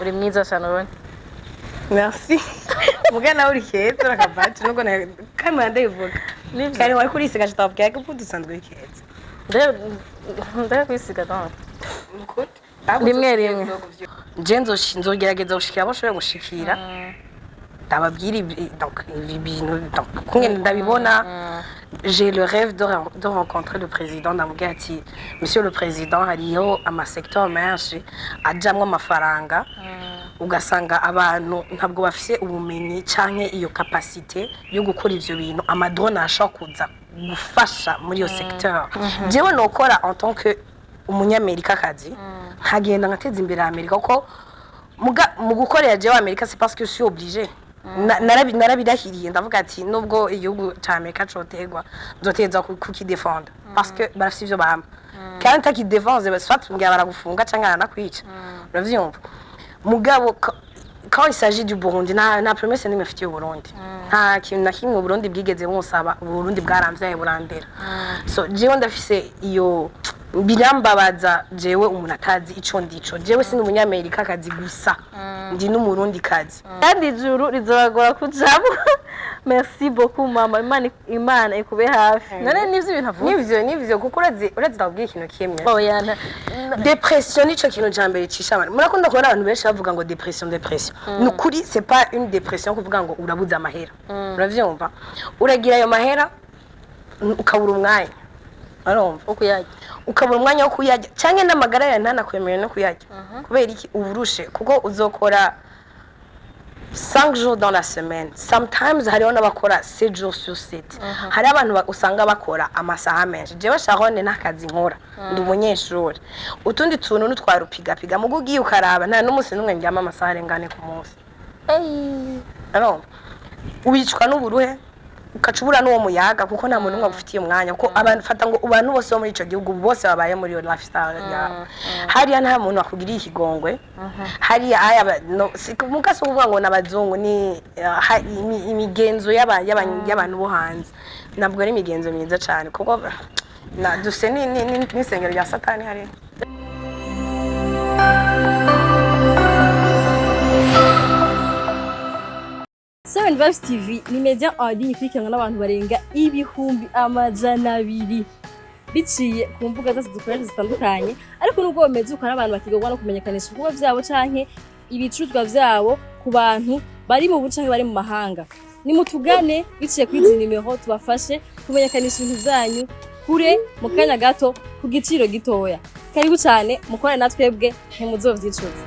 Uri mwiza cyane ubona. Merci. Muga nawe uri keza, urakavaje nubwo kandi ndayivuga. Nivyo. Kare wari kurisiga, kitababwira ko udusanzwe uri keza. Ndebe kwisiga donc. Nukuri. Rimwe rimwe. Je nzogerageza gushikira abo nshoboye gushikira, ndababwira donc ibi bintu, donc kungene ndabibona. J'ai le rêve de rencontrer le président, ndamubwira ati: "Monsieur le président, hariho amasecteur menshi ajamwo amafaranga, ugasanga abantu ntabwo bafise ubumenyi canke iyo capacité yo gukora ivyo bintu. Amadrone ashobora kuza gufasha muri iyo secteur. Jewe nokora en tant que umunyamerikakazi, nkagenda nkateza imbere Amerika, kuko mu gukorera jewe Amerika, c'est parce que je suis obligée. Narabirahiriye, ndavuga ati nubwo igihugu ca Amerika cotegwa, nzoteza kukidefenda, parce que barafise ivyo bampa, kandi utakidefense, soit ngira baragufunga canke baranakwica, uravyumva? Mugabo quand il s'agit du Burundi, nta promesse nimwe mfitiye Burundi, nta kintu na kimwe Burundi bwigeze bunsaba. Burundi bwaramvyaye, burandera. So jewe ndafise iyo, birambabaza jewe umuntu atazi ico ndico. Jewe sindi umunyamerika kazi gusa, ndi n'umurundi kazi. Kandi ijuru rizobagora kujamo. Merci beaucoup mama, Imana ikube hafi. None nivyo ibintu avuga? Nivyo, kuko urazi, ndababwira ikintu kimwe. Oya, Dépression nico kintu ca mbere cisha abantu. Murakunda kubona abantu benshi bavuga ngo dépression, dépression. Ni ukuri, c'est pas une dépression kuvuga ngo urabuze amahera, uravyumva? Uragira ayo mahera, ukabura umwanya, urumva? Ukuyarya. Ukabura umwanya wo kuyarya, canke n'amagara yawe ntanakwemerera no kuyarya. Kubera iki? Uburushe, kuko uzokora 5 jours dans la semaine, sometimes hariho n'abakora 7 jours sur 7. Hari abantu usanga bakora amasaha menshi. Jewe Sharon nta kazi nkora, ndi umunyeshuri, utundi tuntu nutwarupigapiga. Mugo ugiye ukaraba, nta n'umunsi n'umwe ndyama amasaha arengane ku munsi. Urumva, wicwa n'uburuhe, ukaca ubura n'uwo muyaga, kuko nta muntu n'umwe agufitiye umwanya, kuko abantu fata ngo abantu bose bo muri ico gihugu bose babaye muri iyo lifestyle yawe. Hariya nta muntu akugiriye ikigongwe hariya. Aya no, si mukasi kuvuga ngo n'abazungu ni imigenzo y'abantu bo hanze ntabwo ari imigenzo myiza cyane, kuko na dufise n'isengero rya Satani hariya. Seven Vibes TV ni media en ligne ikurikiranwa n'abantu barenga 200,000 biciye ku mbuga zose dukoresha zitandukanye. Ariko nubwo bameze uko, hari abantu bakigorwa no kumenyekanisha ibikorwa vyabo canke ibicuruzwa vyabo ku bantu bari mu buce canke bari mu mahanga. Nimutugane biciye kuri izi nimero, tubafashe kumenyekanisha ibintu vyanyu kure mu kanya gato ku giciro gitoya. Karibu cane, mukorane na twebwe, ntimuzovyicuza.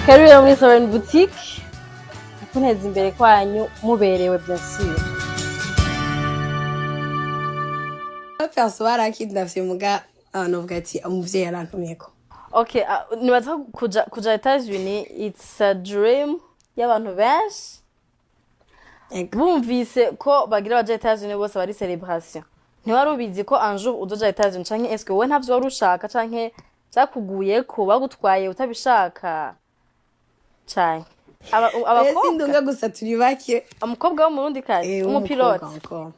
Karibu rero muri Sovereign Boutique, kuneza imbere kwanyu muberewe, bien sûr. Perso barakidnavye, muga abantu bavuga ati umuvyeyi yarantumyeko. Okay, nibaza ko kuja Etats-Unis, it's a dream y'abantu benshi. Ego. Bumvise ko bagira baja Etats-Unis bose bari celebration. Ntiwari ubizi ko un jour uzoja Etats-Unis, canke est-ce que wowe ntavyo wari ushaka, canke vyakuguyeko, bagutwaye utabishaka, canke abakobwa? Sindunga gusa, turi bake. Umukobwa w'umurundi kazi. W'umukobwa Umupilote. Encore.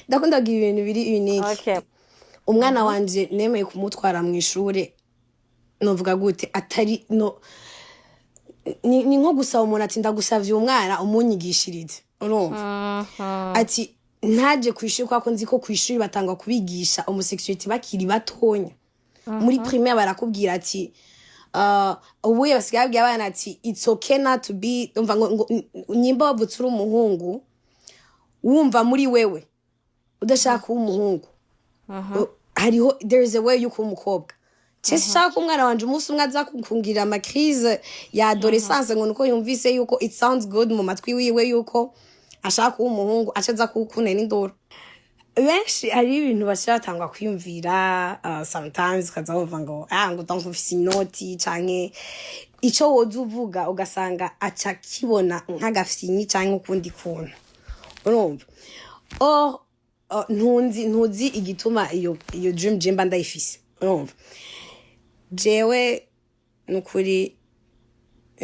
Ndakunda kugira ibintu biri unique. Umwana wanje nemeye kumutwara mu ishure, novuga gute, atari no ni nko gusaba umuntu ati: "Ndagusavye umwana umunyigishirize," urumva? Ati ntaje ku ishuri, kubera ko nzi ko ku ishuri batangwa kubigisha homosexualité bakiri batonya. Muri primaire barakubwira ati ubuye basigaye babwira abana ati it's okay not to be, umva ngo nyimba wavutse uri umuhungu, wumva muri wewe udashaka kuba umuhungu, hariho, there is a way yo kuba umukobwa. Cese shaka ko umwana wanje umunsi umwe aza kungira ama crise ya adolescence ngo nuko yumvise yuko it sounds good mu matwi wiwe yuko ashaka kuba umuhungu, aca aza kukunena induru. Benshi hari ibintu bashira batangwa kwiyumvira, sometimes ukaza wumva ngo ngo donc ufise inoti canke ico woza uvuga, ugasanga aca kibona nk'agafyinyi canke ukundi kuntu. Urumva, or ntuzi igituma iyo dream je mba ndayifise. Urumva, jewe nukuri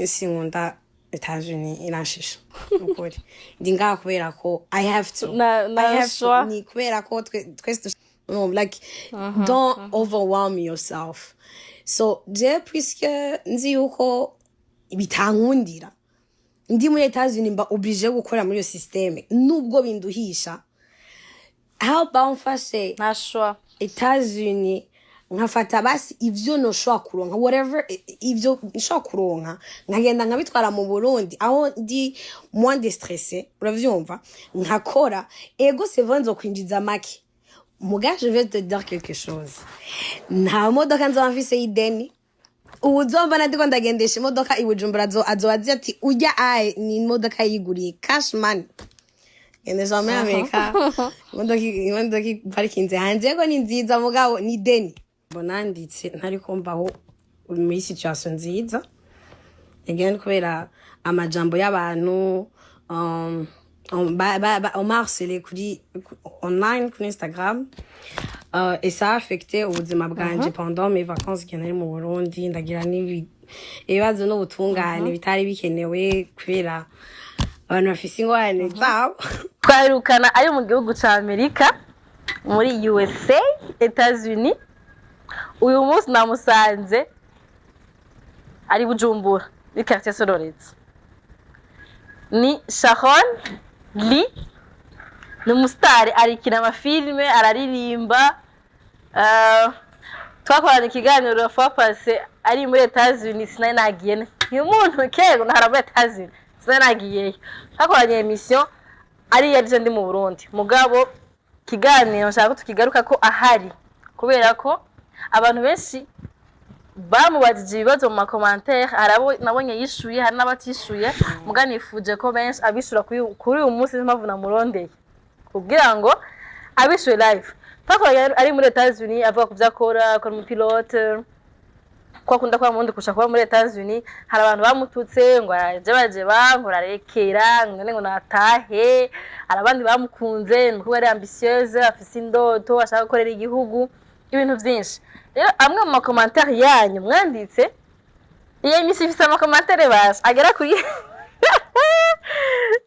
sinkunda Etats-Unis, iranshisha nukuri. Ndi ngaha kubera ko I have to. Na I have to. choix. Ni kubera ko twese no, like, don't overwhelm yourself. So je, puisque nzi yuko bitankundira ndi muri Etats-Unis, mba obligé gukora muri iyo système nubwo binduhisha. How about mfashe Nta choix. Etats-Unis, nkafata basi ivyo noshobora kuronka, whatever, ivyo nshobora kuronka, nkagenda nkabitwara mu Burundi aho ndi moins de stressé. Uravyumva, nkakora. Ego, c'est vrai, nzokwinjiza make. Muga je vais te dire quelque chose: nta modoka nzoba mfise y'ideni. Ubu uzombona ndiko ndagendesha imodoka i Bujumbura, azoba azi ati urya aye ni imodoka yiguriye cash money. Gendesha muri Amerika imodoka iparikinze hanze, yego ni nziza, mugabo ni deni. Mbona nanditse ntariko mbaho muri situation nziza again kubera amajambo y'abantu, on m'a harcelé kuri online, kuri Instagram, et ça a affecté ubuzima bwanje pendant mes vacances igihe nari mu Burundi. Ndagira ibibazo n'ubutungane bitari bikenewe kubera abantu bafise ingorane zabo. Twaherukana ari mu gihugu ca Amerika, muri USA, Etats-Unis. Uyu munsi namusanze ari Bujumbura muri quartier Sororezo. Ni Sharon Lee, ni umusitari, arikina amafilime, araririmba. Twakoranye ikiganiro fois passée ari muri Etats-Unis, sinari nagiye nk'umuntu kego ntara muri Etats-Unis, sinari nagiyeyo. Twakoranye émission ari yaje ndi mu Burundi, mugabo ikiganiro nshaka ko tukigaruka ko ahari, kubera ko abantu benshi bamubajije ibibazo mu ma commentaires. Hari abo nabonye yishuye, hari n'abatishuye, muga nifuje ko benshi abishura kuri uyu munsi. Niyo mpamvu namurondeye kugira ngo abishuye live. Twakoranye ari muri Etats-Unis, avuga ku byo akora, akora umupilote, ko akunda kuba mu Burundi kurusha kuba muri Etats-Unis. Hari abantu bamututse ngo arajebajeba, ngo ararekera, ngo none ngo natahe. Hari abandi bamukunze, ni kuba ari ambitieuse, afise indoto, ashaka gukorera igihugu, ibintu vyinshi. Rero amwe mu ma commentaires yanyu mwanditse, iyo misi ifise ama commentaires basha agera kuri,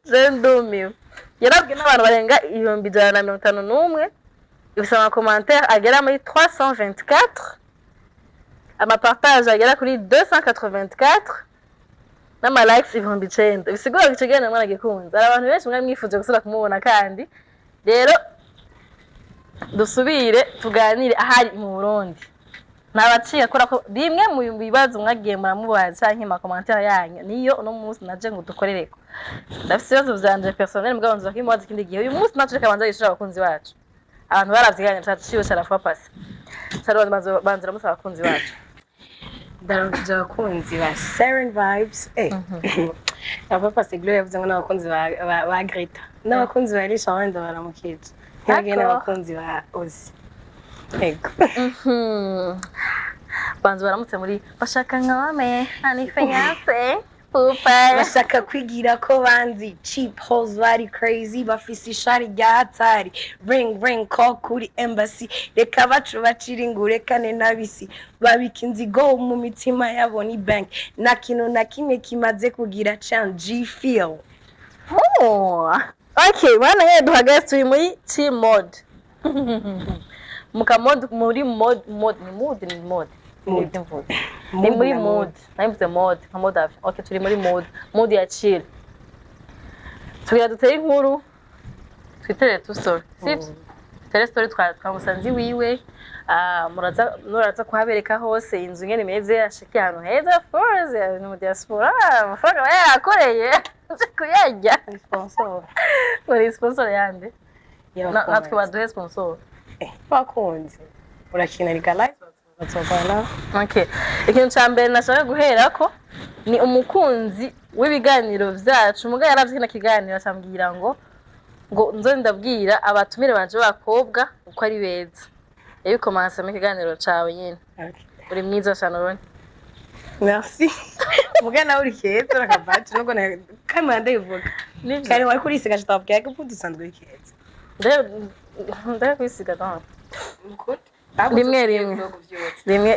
je ndumiwe, yarabwe n'abantu barenga 151,000. Ifise ama commentaires agera muri 324, ama partages agera kuri 284 n'ama likes 9000. Bisigura ko ico kiganiro mwaragikunze. Hari abantu benshi mwari mwifuje gusubira kumubona, kandi rero dusubire tuganire ahari mu Burundi. Ntabaciye akora ko bimwe mu bibazo mwagiye muramubaza canke ma commentaires yanyu, niyo uno munsi naje ngo dukorereko. Ndafise ibibazo vyanje personnel, mugabo nzoza kubimubaza ikindi gihe. Uyu munsi naco reka banza yishura abakunzi bacu. Abantu baravye ikiganiro cacu ciwe ca la fois passée. Sharon, banza uramusaba abakunzi bacu. Ndaramukije abakunzi ba Siren Vibes. Papa Seglo yavuze ngo n'abakunzi ba Greta n'abakunzi ba Elisha, wenda baramukije ntibagiye n'abakunzi ba Ozi. Ego. Banza baramutse muri bashaka nkome anifenyanse pupa. Bashaka kwigira ko banzi, cheap hoes bari crazy, bafise ishari rya hatari. Ring ring, call kuri embassy, reka bacu bacira ingurekane n'abisi, babika inzigo mu mitima yabo ni bank, nta kintu na kimwe kimaze kugira change feel. Oh. Okay, bwana yewe, duhagaze turi muri chill mode. Muka mode, muri mode, mode ni mood, ni mode. Mood. Ni Mood muri na mood. Nabivuze mode, nka mode avion. Okay, turi muri mood, mood ya chill. Tugira dutere inkuru, twitere tu story. Sivyo? Dutere story twamusanze iwiwe. Ah, muraza nuraza kuhabereka hose inzu ngene imeze, ashikiye ahantu heza, of course, ni mu diaspora, amafaranga aba yarakoreye, aje kuyarya. Sponsor. Muri sponsor yande? Natwe baduhe sponsor. Bakunzi urakina legalize batokana. Okay. Ikintu ca mbere nashaka guherako ni umukunzi w'ibiganiro vyacu. Muga yaravye kino kiganiro acambwira ngo nzo ndabwira abatumire banje b'abakobwa uko ari beza. Yabikomanse mu kiganiro cawe nyene. Uri mwiza cane, Roni. Merci. Muga nawe uri keza, urakabaci nubwo kamera ndayivuga. Nivyo. Kare wari kurisiga, kitababwira ko ubundi usanzwe uri keza. Ndaye kwisiga donc. Nukuri. Rimwe rimwe. Rimwe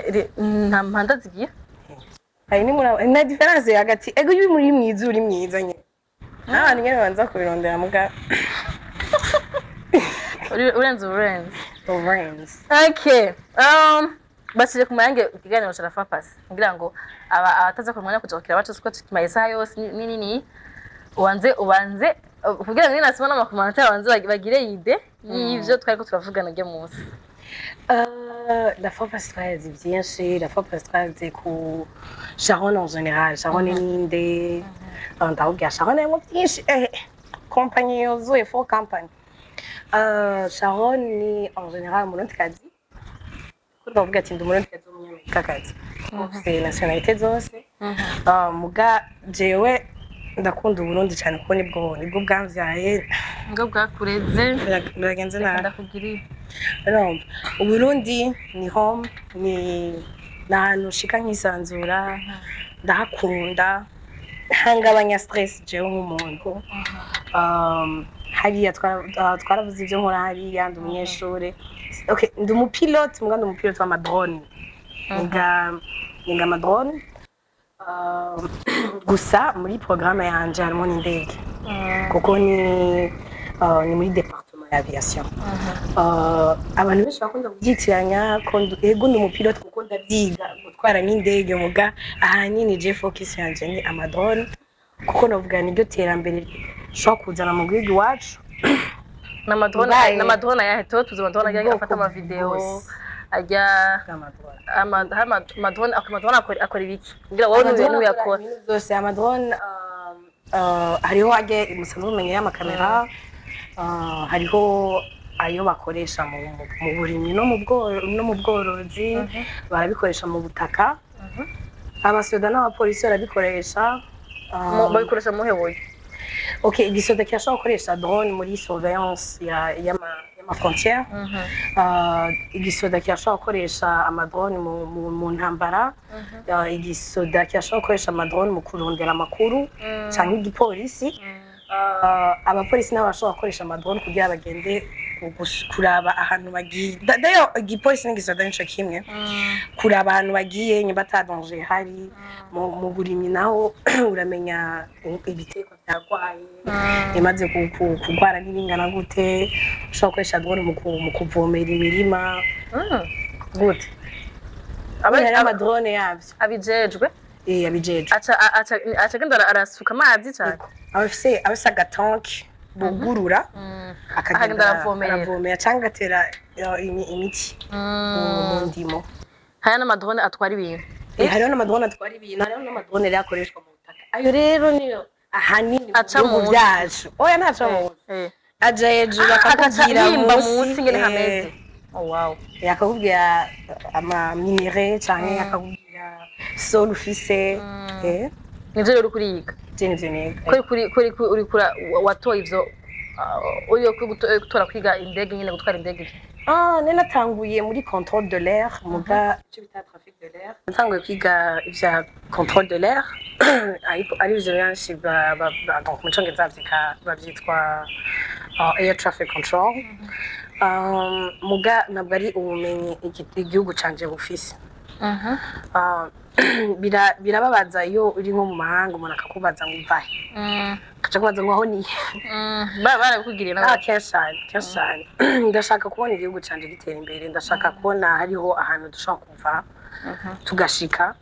nta mpanda zigira. Hari ni muri na différence hagati ego iyo muri mwiza, uri mwiza nyine, n'abantu nyine babanza kubirondera muga. Urenze uburenze. Orange. Okay. Bashije ku mayange ikiganiro ca Rafa Pass kugira ngo abataza ku mwanya kuja kukira bacu siko tukimaye isaha yose ni nini, ubanze kugira ngo ninasoma n'ama commentaires banze bagire idée y'ivyo twariko turavugana ryo munsi. La fois passée twayaze byinshi. La fois passée twayaze ku Sharon en général, Sharon ni ninde. Ndakubwira Sharon harimo byinshi, compagnie yuzuye, full company. Sharon ni en général umurundikazi, kuri bavuga ati ndi umurundikazi w'umunyamerikakazi, ufite nationalité zose. Muga jewe ndakunda Uburundi cyane kuko nibwo bwamvyaye. Ngo bwakureze. Biragenze nabi. Ndakugiriye. Urumva, Uburundi ni home, ni ahantu ushika nkisanzura, ndahakunda, hangabanya stress jewe nk'umuntu. Hariya twaravuze ibyo nkora hariya. Ndi umunyeshure, okay, ndi umupilote, muga ndi umupilote w'ama drone, niga ama drone. Gusa muri programme yanje harimo n'indege kuko ni muri département ya aviation. Abantu benshi bakunda kubyitiranya ko ego ndi umupilote kuko ndavyiga gutwara n'indege, muga ahanini je focus yanje ni ama drone kuko novuga niryo terambere rishobora kuzana mu gihugu iwacu. N'ama drone. Mbaye. N'ama drone ayahe? Tuba tuzi ama drone ajya Ubwoko afata ama vidéo bwose ajya bw'ama drone. Ama drone akora ibiki kugira wowe Ama drone n'uyakora? akora ibintu byose. Ama drone hariho ajya musanzwe mumenya y'amakamera, hariho ayo bakoresha mu burimyi no mu bworozi, barabikoresha mu butaka, abasoda n'abapolisi barabikoresha. Babikoresha muhe wowe? Okay, igisoda kirashobora gukoresha drone muri surveillance y'ama frontière. Igisoda kirashobora gukoresha ama drone mu ntambara. Igisoda kirashobora gukoresha ama drone mu kurondera amakuru canke igipolisi. Abapolisi nabo bashobora gukoresha ama drone kugira bagende kuraba ahantu bagiye. D'ailleurs igipolisi n'igisoda nico kimwe, kuraba ahantu bagiye nyuma ata danger ihari. Mu burimyi naho uramenya ibiterwa byarwaye, imaze kurwara n'ibingana gute. Ushobora gukoresha drone mu kuvomera imirima gute. Hari ama drone yabyo. Abijejwe. Eh, abijejwe. Aca agenda arasuka amazi cyane. Abafise agatanki bugurura, akagenda akagenda aravomerera. Aravomera cyangwa agatera imiti mu ndimo. Hari n'ama drone atwara ibintu. Hariho n'ama drone atwara ibintu, hariho n'ama drone rero akoreshwa mu butaka. Ayo rero niyo ahanini mu Aca bihugu munsi. byacu. Oya, ntaca munsi, aja hejuru agaca akakubwira yimba munsi, munsi ingene hameze. Oh wow. Akakubwira ama minerais canke akakubwira sol ufise. Nivyo rero uri kuriga? Je nivyo niga. Kuri uri kura watoye ivyo, uri gutora kwiga indege nyine, gutwara indege ivyo? Ah, nari natanguye muri contrôle de l'air, muga icyo bita trafic de l'air. Natanguye kwiga ivya contrôle de l'air, ariko ari ivyo benshi donc mu Congereza bavyitwa air traffic control. Muga ntabwo ari ubumenyi igihugu canje bufise. Birababaza iyo uri nko mu mahanga, umuntu akakubaza ngo uvahe, akaca kubaza ngo aho ni. Barabikugiriye Ah, nawe? Kenshi cyane, kenshi cyane. Ndashaka kubona igihugu canje gitera imbere, ndashaka kubona hariho ahantu dushobora kuva tugashika.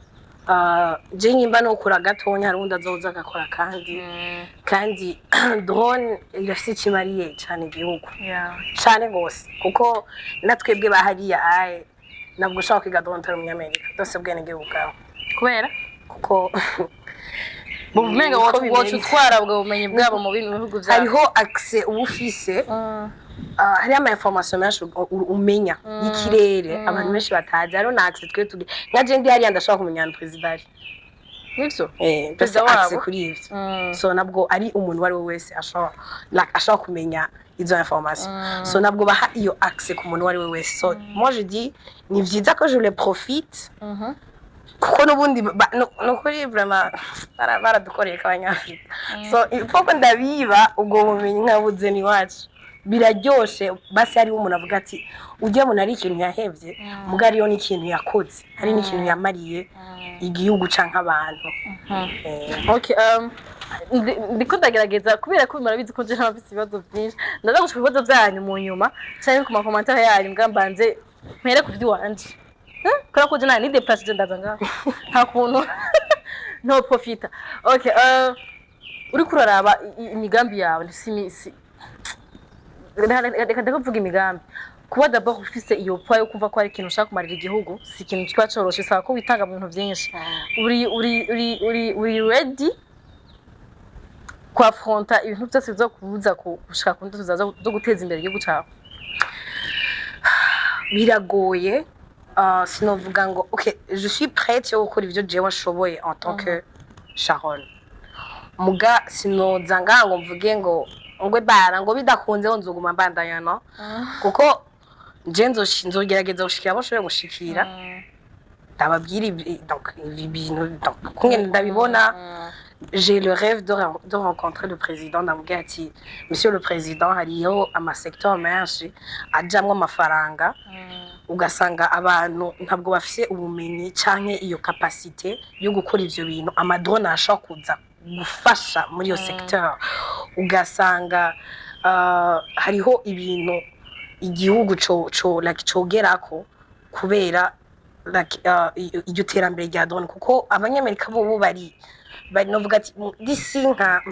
Je nyimba nokora gatonya, hari uwundi azoza agakora, kandi drone irafise ico imariye cane igihugu, cane gose, kuko natwebwe bahariya aye ntabwo ushobora kwiga drone utari umunyamerika, dose ubwenegihugu bwawe. Kubera? Kuko umenga niko woca bimeze. Utwara ubwo bumenyi bwabo mu bindi bihugu byabo. Hariho accès uba ufise. Hariho ama information menshi umenya y'ikirere abantu benshi batazi. Hariho na accès twe tugira, nka je ndi hariya ndashobora kumenya ahantu perezida ari. Nivyo. Mbese Perezida wabo? accès kuri ivyo. So nabwo ari umuntu uwo ari we wese ashobora, like, ashobora kumenya izo information, so nabwo baha iyo accès ku muntu uwo ari we wese. So moi je dis ni vyiza ko je le profite. Kuko n'ubundi nukuri vraiment baradukoreye k'Abanyafurika. So il faut ko ndabiba ubwo bumenyi nkabuze iwacu. Biraryoshe basi hariho umuntu avuga ati: "Ujya muntu ari ikintu yahevye, muga hariyo n'ikintu yakoze, hari n'ikintu yamariye igihugu canke abantu." Okay, ndiko ndagerageza kubera ko murabizi ko je ntabafise ibibazo byinshi. Ndaza gushika ibibazo byanyu mu nyuma canke ku ma commentaires yanyu, mbwa mbanze mpere ku vy'iwanje. Kubera ko je nari ni déplacé, je ndaza ngaho nta kuntu no profita. Okay, uriko uraraba imigambi yawe, si reka ndeke kuvuga imigambi. Kuba d'abord ufise iyo poids yo kumva ko hari ikintu ushaka kumarira igihugu, si ikintu kiba coroshe, bisaba ko witanga mu bintu vyinshi. Uri ready kwafronta ibintu byose bizokubuza gushika ku ndoto zawe zo guteza imbere igihugu cawe? Biragoye. Sinovuga ngo ok, je suis prête yo gukora ivyo jewe nshoboye en tant que Sharon, muga sinoza ngaha ngo mvuge ngo ngwe bara ngo bidakunze ngo nzoguma mbandanya, no kuko nje nzogerageza gushikira abo nshoboye gushikira, ndababwira donc ibi bintu, donc kungene ndabibona. J'ai le rêve de rencontrer le président, ndamubwira ati: "Monsieur le président, hariho ama secteur menshi ajamwo amafaranga, ugasanga abantu ntabwo bafise ubumenyi canke iyo capacité yo gukora ivyo bintu. Ama drone ashobora kuza gufasha muri iyo secteur." Ugasanga hariho ibintu igihugu co like cogerako kubera like iryo terambere rya drone, kuko Abanyamerika bo bari novuga ati d'ici nka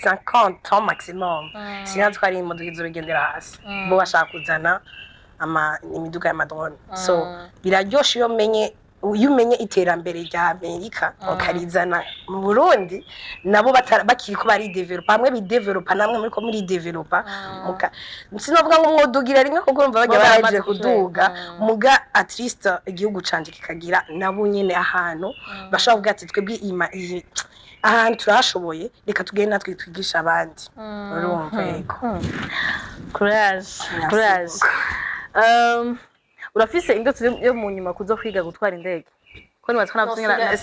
50 ans maximum, sinzi ko ari imodoka izobigendera hasi, bo bashaka kuzana ama imiduga y'ama drone. So biraryoshe iyo umenye iterambere rya Amerika ukarizana mu Burundi, nabo bakiriko baridevelopa, hamwe bidevelopa namwe muriko muridevelopa, muka sinovuga ngo mwodugira rimwe, kuko urumva bajya Bo baramaze baraje kuduga, kuduga. Muga at least igihugu canje kikagira nabo nyene ahantu bashobora kuvuga ati: "Twebwe ahantu turashoboye, reka tugende natwe twigisha abandi." Urumva, yego. Courage. Merci Courage. beaucoup. Urafise indoto yo mu nyuma kuzo kwiga gutwara indege? Ko nibaza ko navyo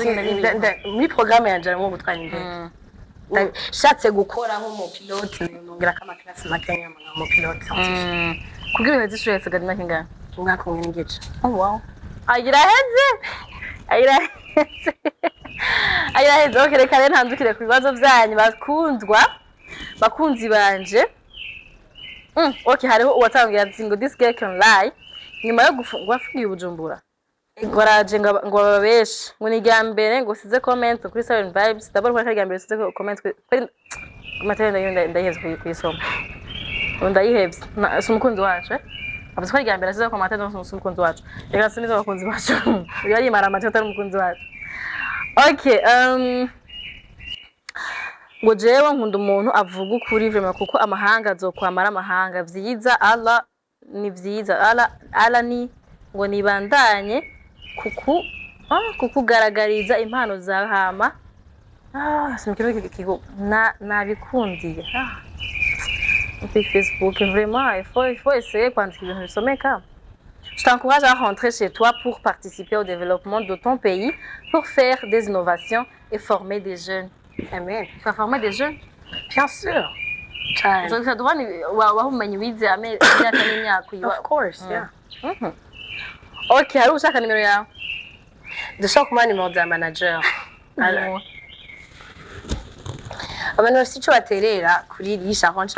nyene Muri programme yanje harimwo gutwara indege. Shatse gukora nk'umupilote, nongera ko ama classes makenya nk'umupilote scientifique. Kugira uheze ishure hasigaye imyaka ingahe? Umwaka umwe n'igice. Oh wow. Agira heze. Agira heze. Agira heze. Okay, reka rero ntandukire ku bibazo byanyu bakundwa. Bakunzi banje. Okay, hariho uwatangiye ati ngo "This girl can lie." Nyuma yo gufungwa afungiye Bujumbura. Ngo araje ngo bababeshe. Ngo ni irya mbere ngo size comment kuri Seven Vibes. D'abord ko ari irya mbere size comment kuri commentaire, ndayihevye kuyisoma. Ubu ndayihevye. Si umukunzi wacu, eh? Avuze ko ari irya mbere asize commentaire, donc si umukunzi wacu. Reka sinize abakunzi bacu. Uyu arimara amata atari umukunzi wacu. Okay, ngo jewe nkunda umuntu avuga ukuri vraiment, kuko amahanga azokwamara amahanga vyiza. Allah ni vyiza, Allah, Allah ni ngo nibandanye kukugaragariza impano zawe hama simukiro kigo na nabikundiye kuri Facebook. Vraiment, il faut essayer kwandika ibintu bisomeka. Je t'encourage à rentrer chez toi pour participer au développement de ton pays, pour faire des innovations et former des jeunes. Amen. Tu vas former des jeunes? Bien sûr, cyane. Uzoduha wahumenye wize imyaka n'imyaka Of course, yeah. Ok, hari ushaka nimero yawe? Ndashobora kumuha nimero za manager. Alors, abantu bafite icyo baterera kuri Lisharon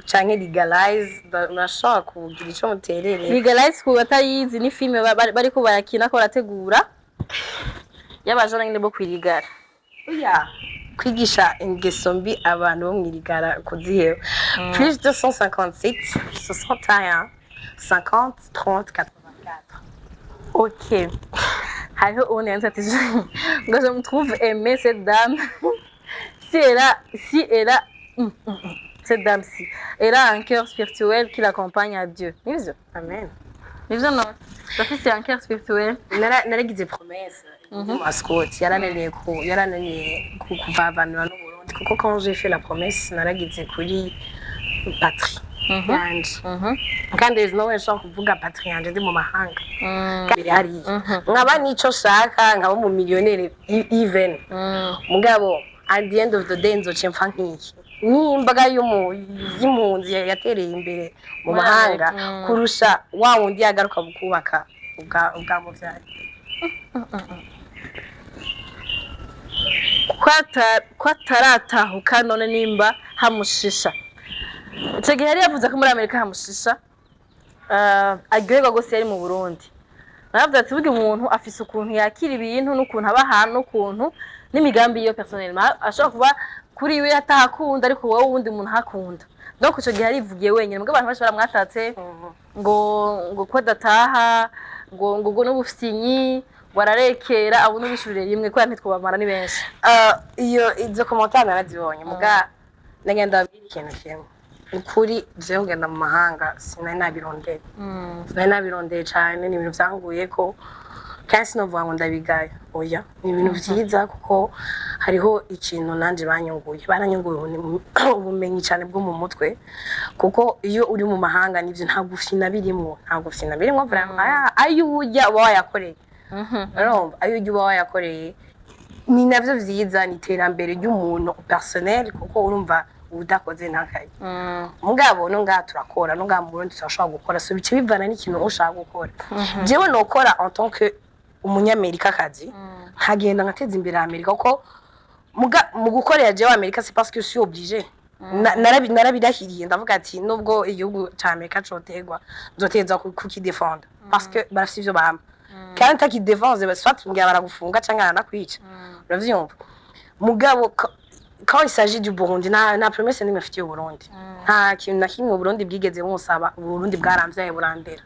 canke Legalize, bashobora kugira ico muterere. Legalize, ku batayizi, ni filime bariko barakina ko barategura y'abajana nyine bo kwirigara. Oya, kwigisha ingeso mbi abantu bo mwirigara kuziheba. +257 61 50 30 84. Ok, hariho uwundi yanditse ati ngo "Je me trouve aimer cette dame, si elle a cette dame, si elle a un cœur spirituel qui l'accompagne à Dieu." Nivyo? Amen. Nivyo? No, bafise un cœur spirituel. Naragize promesse mu mascot, yarananiye kuvavanura n'Uburundi, kuko quand j'ai fait la promesse naragize kuri patrie. Yanje, kandi there is no way nshobora kuvuga patrie yanje ndi mu mahanga. Mbere hariya nkaba nico nshaka, nkaba mu millionnaire even, mugabo at the end of the day nzoce mpfa nk'iki, nk'imbaga y'impunzi yatereye imbere mu Muri mahanga Amerika. Kurusha wa wundi yagaruka mu kubaka ubwa muvyari. Ko ataratahuka none nimba hamushisha? Ico gihe yari yavuze ko muri Amerika hamushisha, aryoherwa gose yari mu Burundi. Naravuze ati burya umuntu afise ukuntu yakira ibintu n'ukuntu aba ahantu n'ukuntu n'imigambi yiwe personnellement. Ashobora kuba kuri we atahakunda, ariko wowe wundi muntu ahakunda. Donc ico gihe yarivugiye wenyine, mugabo abantu benshi baramwatatse ngo ko adataha, ngo n'ubufinyi, ngo ararekera abo n'ubishurire rimwe kubera ntitwobamara ni benshi. Iyo izo commentaires narazibonye, muga nagenda babwira ikintu kimwe: ukuri jewe kugenda mu mahanga sinari nabirondeye, sinari nabirondeye cane. Ni ibintu vyanguye ko kandi sinovuga ngo ndabigaye, oya, ni ibintu vyiza kuko hariho ikintu nanje banyunguye, baranyunguye ubumenyi cane bwo mu mutwe, kuko iyo uri mu mahanga nivyo, nta gufina birimwo, nta gufina birimwo vraiment. Ayo urya uba wayakoreye, urumva, ayo urya uba wayakoreye. Ni navyo vyiza, ni iterambere ry'umuntu personnel, kuko urumva udakoze ntakaye. Mugabo no ngaha turakora, no ngaha mu Burundi turashobora gukora, so bice bivana n'ikintu ushaka gukora. Jewe nokora en tant que umunyamerika kazi, nkagenda nkateza imbere Amerika, kuko mu gukorera jewe Amerika, c'est parce que je suis obligée. Narabirahiriye, ndavuga ati nubwo igihugu ca Amerika cotegwa, nzoteza kukidefenda parce que barafise ivyo bampa, kandi utakidefense soit ngira baragufunga canke baranakwica, uravyumva? Mugabo quand il s'agit du Burundi, nta promesse nimwe mfitiye Uburundi, nta kintu na kimwe Uburundi bwigeze bunsaba. Uburundi bwaramvyaye, burandera.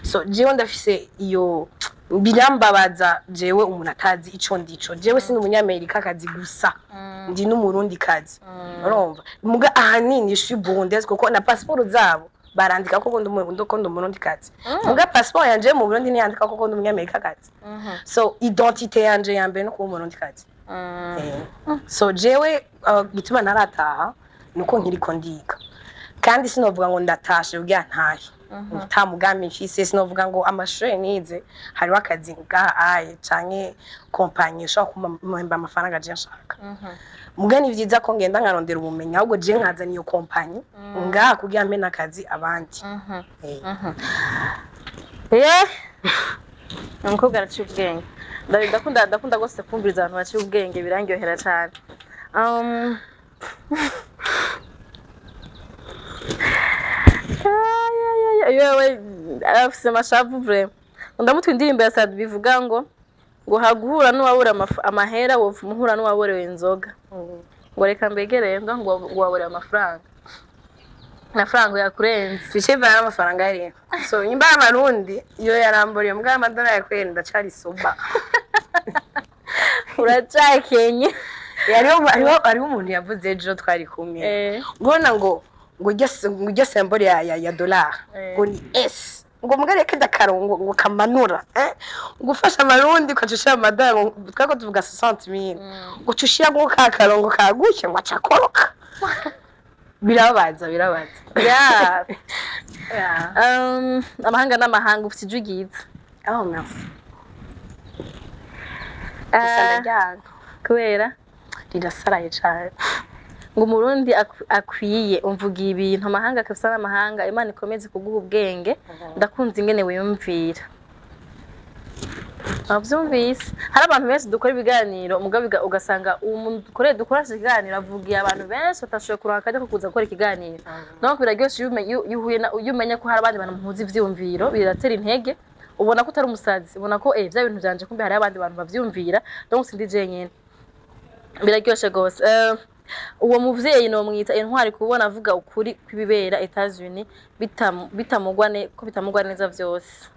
So jewe ndafise iyo, birambabaza jewe umuntu atazi ico ndico. Jewe sindi umunyamerika kazi gusa, ndi n'umurundi kazi, urumva? Muga ahanini je suis burundaise, kuko na passeport zabo barandika ko ndi umurundi kazi, muga passeport yanje mu Burundi ntiyandika ko ndi umunyamerika kazi. So identité yanje ya mbere no kuba umurundi kazi. So jewe gituma ntarataha nuko nkiriko ndiga, kandi sinovuga ngo ndatashe kugira ntahe nta mugambi mfise. Sinovuga ngo amashure nize hariho akazi ngaha aye canke kompanyi ishobora kumpemba amafaranga je nshaka. Muga ni vyiza ko ngenda nkarondera ubumenyi, ahubwo je nkazana iyo kompanyi ngaha kugira mpe n'akazi abandi. Umukobwa araciye ubwenge. Ndakunda rwose kumviriza abantu baciye ubwenge, birangyohera cyane. Ay, ay, ay, yewe afise amashavu vraiment. Ndamutwa indirimbo ya Sad bivuga ngo haguhura n'uwabura amahera, wopfa umuhura n'uwaborewe inzoga. Ngo reka mbegereye ngo waborewe amafaranga, amafaranga yakurenze. Bice bivana n'amafaranga yari. So nyimba y'amarundi iyo yaramburiye, mbwa amadolari yakwera ndacari soba. Uracakenye. Hariho umuntu yavuze ejo twari kumwe, ngona ngo irya symbole ya dollar ngo ni S, ngo mugare kenda karongo ngo kamanura, ngo ufashe amarundi ukaca ushira amadolari, ngo twako tuvuga 60,000, ngo uca ushira ngo ka karongo kagushye, ngo acakoroka. Birababaza, birababaza. Yeah. Amahanga n'amahanga, ufite ijwi ryiza. Oh, merci. Gusa ndaryanga. Kubera? Rirasaraye cane. Ngo umurundi akwiye umvuga ibintu amahanga kabisa n'amahanga. Imana ikomeze kuguha ubwenge, ndakunze ingene wiyumvira. Wavyumvise, hari abantu benshi dukora ibiganiro, mugabo ugasanga uwo muntu dukoresha ikiganiro avugiye abantu benshi batashoboye kuronka akanya ko kuza gukora ikiganiro. Donc biraryoshe iyo umenya ko hari abandi bantu muhuza ivyiyumviro, biratera intege, ubona ko utari umusazi, ubona ko vya bintu vyanje kumbe hari abandi bantu bavyumvira, donc sindi jenyene. Biraryoshe gose. Uwo muvyeyi nomwita intwari kubona avuga ukuri kw'ibibera Etats-Unis bitamugwa ko bitamugwa neza vyose.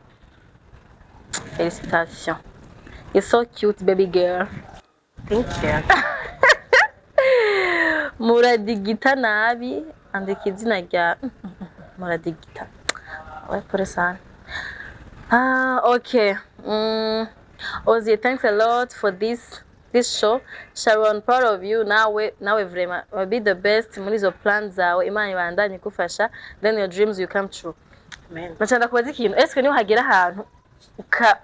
Félicitations, you're so cute, baby girl. Thank you. Muradigita nabi, andika izina rya muradigita. Ouais, pole sana. Ah, okay. Ozzy, thanks a lot for this. This show, Sharon, proud of you. Nawe nawe, vraiment be the best muri izo plans zawe. Imana ibandanye igufasha, then your dreams will come true. Amen. Naca ndakubaza ikintu: eske niho hagera ahantu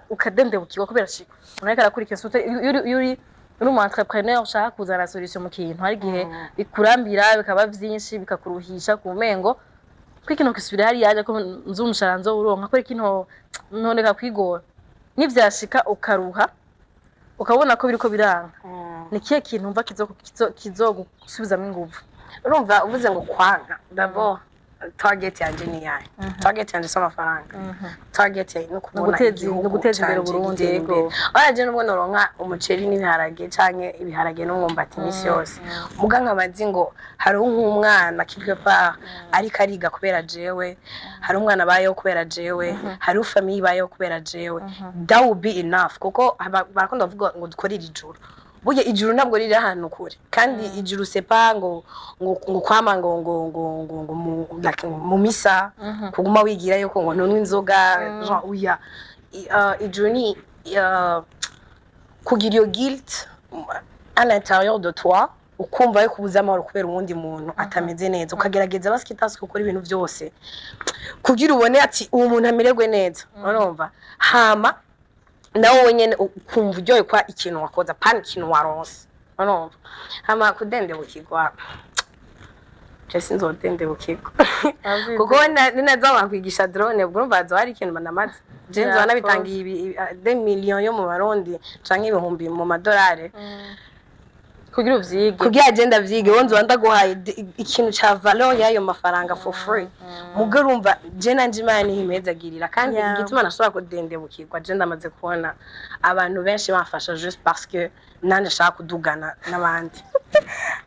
ukadendebukirwa kubera shiko umuntu ariko arakurikira, surtout iyo uri umu entrepreneur ushaka kuzana solution mu kintu, hari igihe bikurambira, bikaba vyinshi, bikakuruhisha, ku mengo ko ikintu kisubira hariya aje ko nzi umushahara nzowuronka, ko ikintu ntoneka kwigora, nivyashika ukaruha, ukabona ko biriko biranga, ni kihe kintu wumva kizogusubizamwo inguvu? Urumva uvuze ngo kwanka, d'abord target yanje ni yahe? Target yanje si amafaranga. Target yawe ni ukubona igihugu Ni uguteza imbere canje Uburundi, gitera yego. imbere. Oya, je nubwo noronka umuceri n'ibiharage canke ibiharage n'umwumbati imisi yose, muga nkaba nzi ngo hariho nk'umwana quelque part ariko ariga kubera jewe, hari umwana abayeho kubera jewe, hariho famille ibayeho kubera jewe, that will be enough. Kuko barakunda kuvuga ngo dukorere ijuru. Burya ijuru ntabwo riri ahantu kure, kandi ijuru c'est pas ngo kwama ngo mu, like, mu misa kuguma wigira yuko ngo ntunywe inzoga, genre oya. Ijuru ni kugira iyo guilt à l'intérieur de toi, ukumva yuko ubuze amahoro kubera uwundi muntu atameze neza, ukagerageza basikitasi gukora ibintu byose kugira ubone ati uwo muntu amererwe neza. Urumva, hama nawe wenyene ukumva uryoye kwa ikintu wakoze, apana ikintu waronse. Urumva, hama kudendebukirwa, je sinzodendebukirwa kuko ninaza bakwigisha drone, ubwo urumva hazoba hari ikintu banamaze. Je nzoba nabitangiye 2 millions yo mu Barundi canke ibihumbi mu madolari kugira uvyige. Kugira je ndavyige, wowe nzoba ndaguhaye ikintu ca valeur y'ayo mafaranga for free. Mugo urumva je nanje Imana niho impezagirira, kandi igituma nashobora kudendebukirwa, je ndamaze kubona abantu benshi bamfasha juste parce que nanje nshaka kudugana n'abandi.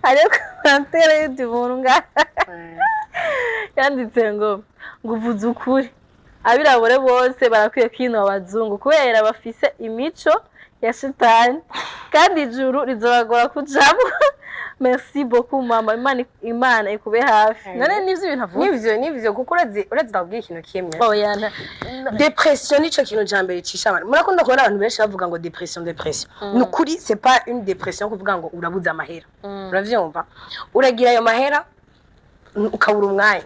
Hariho commentaire y'undi muntu ngaha yanditse ngo uvuze ukuri, abirabure bose barakwiye kwinwa abazungu kubera bafise imico ya shitani, kandi ijuru rizobagora kujamwo. Merci beaucoup mama, Imana ikube hafi. None nivyo ibintu avuze? Nivyo, kuko urazi ndababwira ikintu kimwe. Oya, Dépression nico kintu ca mbere cisha abantu. Murakunda kubona abantu benshi bavuga ngo dépression, dépression. Ni ukuri, c'est pas une dépression kuvuga ngo urabuze amahera. Uravyumva, uragira ayo mahera, ukabura umwanya,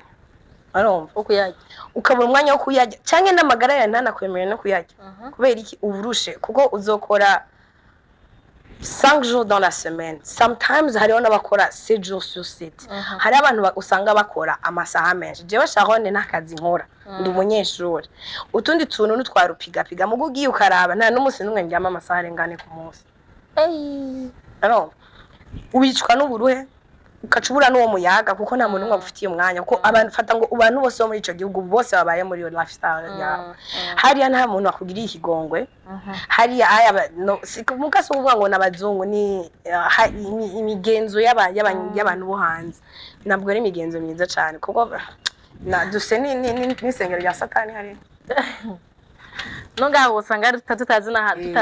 urumva? Wo kuyarya. Ukabura umwanya wo kuyarya, canke n'amagara yawe ntanakwemerera no kuyarya. Kubera iki? Uburushe, kuko uzokora 5 jours dans la semaine, sometimes hariho n'abakora 7 jours sur 7. Hari abantu usanga bakora amasaha menshi. Jewe Sharon nta kazi nkora, ndi umunyeshuri, utundi tuntu nutwara upigapiga. Mugo ugiye ukaraba, nta n'umunsi n'umwe ndyama amasaha arengane ku munsi. Urumva, wicwa n'uburuhe, ugaca ubura n'uwo muyaga, kuko nta muntu n'umwe agufitiye umwanya, kuko abantu fata ngo abantu bose bo muri ico gihugu bose babaye muri iyo lifestyle yawe. Hariya nta muntu akugiriye ikigongwe hariya. Aya no, si mukasi kuvuga ngo n'abazungu ni imigenzo y'abantu bo hanze ntabwo ari imigenzo myiza cane, kuko na duse n'isengero rya Satani hariya. No ngaho usanga ari tutazi tutazi ahantu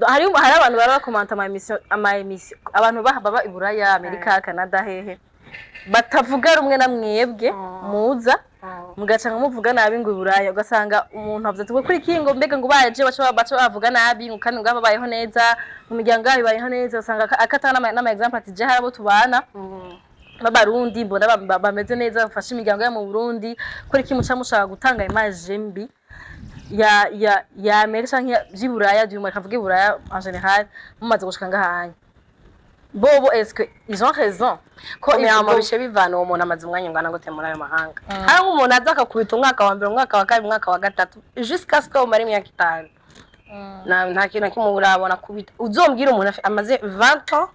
hari abantu bara bakomanta ama émission, abantu baba i Buraya, Amerika, Canada, hehe, batavuga rumwe na mwebwe, muza mugaca ngo muvuga nabi ngo i Buraya, ugasanga umuntu avuze ati kuri kingo mbega ngo baje baca bavuga nabi, ngo kandi ngo babayeho neza mu miryango yabo, ibayeho neza. Usanga akatanga n'ama exemple ati je hari abo tubana b'Abarundi mbona bameze neza, bafashe imiryango yabo mu Burundi, kuri iki muca mushaka gutanga image mbi ya Amerika canke vy'i Buraya, du moins kavuga i Buraya en général, mumaze gushika ngahanya bobo, est-ce que ils ont raison ko Komera bice bivana uwo muntu amaze umwanya ungana gute muri ayo mahanga. Hari nk'umuntu aza akakubita umwaka wa mbere, umwaka wa kabiri, umwaka wa gatatu, jusqu'à ce que umara imyaka 5, nta kintu na kimwe urabona kubita. Uzombwira umuntu amaze 20 ans,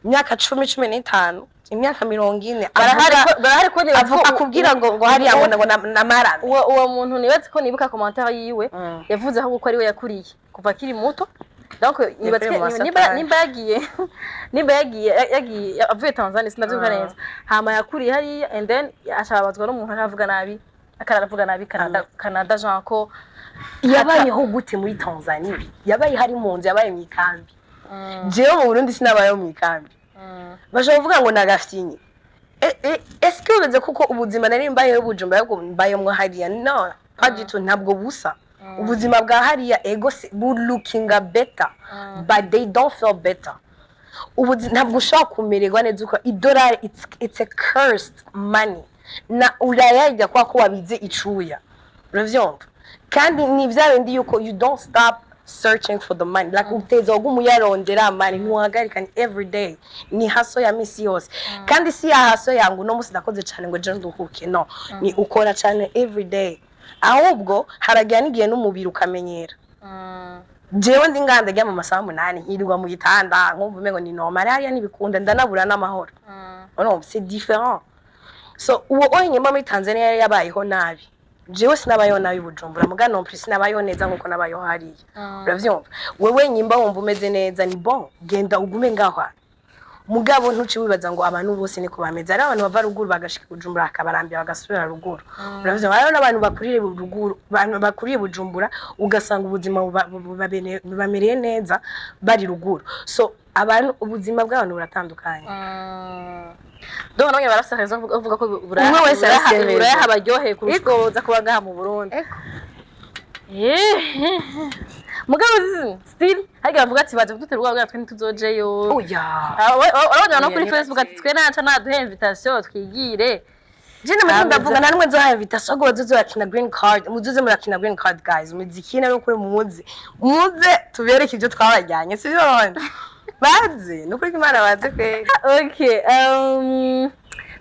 imyaka 10, 15, imyaka 40, Barahari barahari ko nibaza avuga akubwira ngo hariya ngo namarame. Uwo muntu nibaze ko nibuka commentaire yiwe, yavuze aho ko ari we yakuriye kuva akiri muto. Donc nibaze Yakuriye mu nimba basatani. Nimba yagiye avuye Tanzania, sinavyibuka neza, hama yakuriye hariya and then ashabazwa n'umuntu aravuga nabi, akarara nabi Canada, genre ko Yabayeho gute muri Tanzania? Yabaye hari mu nzu, yabaye mu ikambi. Jewe mu Burundi sinabayeho mu ikambi. Bashobora kuvuga ngo nagafinye. Est-ce que bivuze kuko ubuzima nari mbayeho Bujumbura ariko mbayemwo hariya? No, pas du tout, ntabwo busa. Ubuzima bwa hariya, ego, bu lookinga better, but they don't feel better. Ntabwo ushobora kumererwa neza uko idolari, it's a cursed money, na urayarya kubera ko wabize icuya, uravyumva? Kandi ni vya bindi yuko you don't stop searching for the money, like uteza waguma uyarondera money, ntuhagarika. Ni every day, ni hustle ya misi yose. Kandi si ya hustle yangu uno musi ndakoze cane ngo ejo nduhuke. No, ni ukora cane every day, ahubwo haragira n'igihe n'umubiri ukamenyera. Jewe ndi nganda ndaryama amasaha 8, nkirirwa mu gitanda, nkumva umengo ni normal. Hariya ntibikunda, ndanabura n'amahoro, urumva? C'est différent. So uwo onyine muri Tanzania yari yabayeho nabi, jewe sinabayeho nabi Bujumbura, muga non plus sinabayeho neza nkuko nabayeho hariya, uravyumva? Wewe nyimba wumva umeze neza, ni bon, genda ugume ngaho. Mugabo ntuci wibaza ngo abantu bose niko bameze. Hari abantu bava ruguru bagashika i Bujumbura akabarambira, bagasubira ruguru, uravyumva? Hariho n'abantu bakuriye ruguru, abantu bakuriye Bujumbura, ugasanga ubuzima bubamereye neza bari ruguru. So abantu, ubuzima bw'abantu buratandukanye. Donc nabonye barafise raison kuvuga ko Umwe wese arafise raison. Buraya habaryoheye kurusha uko boza kuba ngaha mu Burundi. Mugabo still harya bavuga ati baje kudutera ubwoba, twe ntituzojeyo. Oya. Urabona no Oya, kuri ni Facebook ati twe naca naduhe invitation twigire. Je namaze ndavuga, nta numwe nzoha invitation ngo bazoze barakina green card. Muzoze murakina green card, guys, muzikina no kuri muze muze tubereke ibyo twabajyanye, sibyo? None baze, nukuri ko Imana baze kweri. Okay,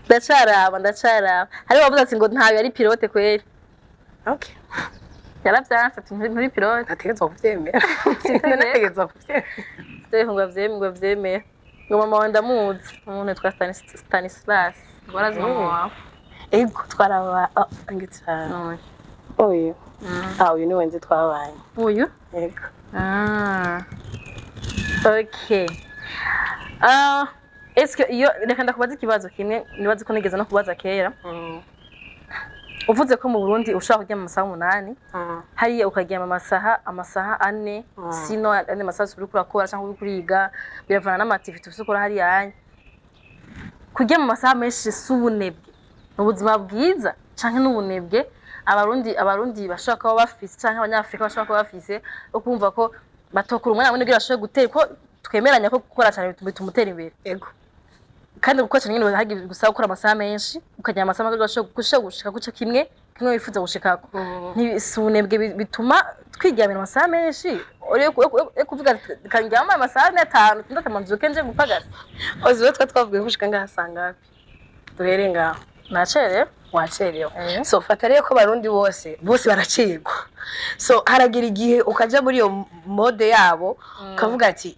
ndacaraba, ndacaraba. Hari bavuze ati ngo ntayo yari pilote kweri. Okay. Yaravyanse ati nturi pilote. Nategerezwa kuvyemera, nategerezwa kuvyemera. Steve ngo avyemere, ngo avyemere, ngo mama wawe ndamuzi, umuntu yitwa Stanislas, ngo arazi mama wawe. Ego, twaraba, oh, ngitsa uyu, ah, uyu niwe nzi twabanye. Uyu? Ego. Ah. Okay. Ah, est-ce que iyo, reka ndakubaza ikibazo kimwe nibaze ko nigeze no kubaza kera. Uvuze ko mu Burundi ushobora kuryama amasaha 8, hariya ukaryama amasaha 4, sino andi masaha uriko urakora cyangwa uriko uriga, biravana n'ama activités ufise ukora hariya. Kuryama amasaha menshi si ubunebwe? Ni ubuzima bwiza canke n'ubunebwe Abarundi bashobora kuba bafise, canke Abanyafrika bashobora kuba bafise, bo kumva ko batokura umwana munini kugira bashobore gutera, ko twemeranya ko gukora cyane bituma utera imbere? Ego. Kandi gukora cyane nyine hagiye gusaba gukora amasaha menshi, ukaryama amasaha make, ushobora gushika kuco kimwe kimwe wifuza gushikako. Si ubunebwe bituma twiryamira amasaha menshi yo kuvuga ati, reka ndyame amasaha 4, 5, 6, mbyuke nje gupagasa? Ozi twe twavuye gushika ngaha sangapi? Duhere ngaho. Nacerewe. Wacerewe. Eh. So fata rero ko Abarundi bose bose baracegwa. So haragira igihe ukaja muri iyo mode yabo, ukavuga ati